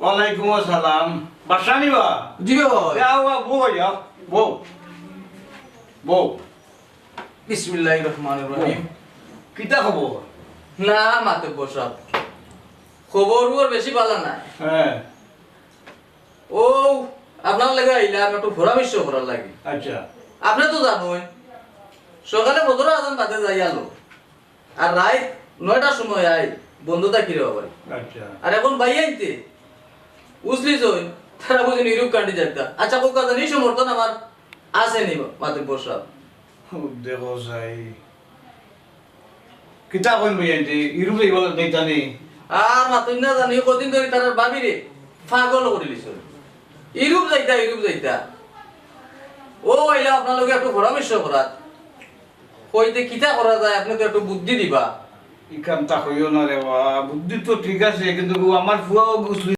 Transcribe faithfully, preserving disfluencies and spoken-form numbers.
ওয়ালাইকুম আসসালাম। বাসা নিবা? জি অয়। আও, আও, বও ভাই, আও, বও। বও। বিসমিল্লাহির রহমানির রহিম। কিতা খবর? না, মাতব্বর সাব, খবর-উবর বেশি ভালা নায়। হ্যাঁ। অউ, আপনার লগে আইলাম একটু পরামর্শ করার লাগি। আচ্ছা। আপনে তো জানইন, সকালে ফজরর আজান বাদে যাই আলো, আর রাইত নয়টার সময় আই, বন্ধ থাকি রে বাবা। আচ্ছা। আর এখন ভাইয়াইন্তে উছলিছইন, তারা বুঝি ইউরোপ কান্ট্রি যাইতা। আচ্ছা, কউক্কা জানি, ই সমর্থন আমার আছে নি, মাতব্বর সাব? দেখো চাই, কিতা কইন ভাইয়াইন্তে, ইউরোপ যাইবার যাইতা নি? আর মাতইন না জানি, কদিন ধরি তারার ভাবিরে পাগল করিলিছইন। ইউরোপ যাইতা, ইউরোপ যাইতা। অউ আইলাম আপনার লগে একটু পরামর্শ করাত। কইতে কিতা করা যায়, আপনে তো একটু বুদ্ধি দিবা। ইখানতা কইও না রে বা, বুদ্ধি তো ঠিক আছে, কিন্তু আমার ফুয়াও উছলি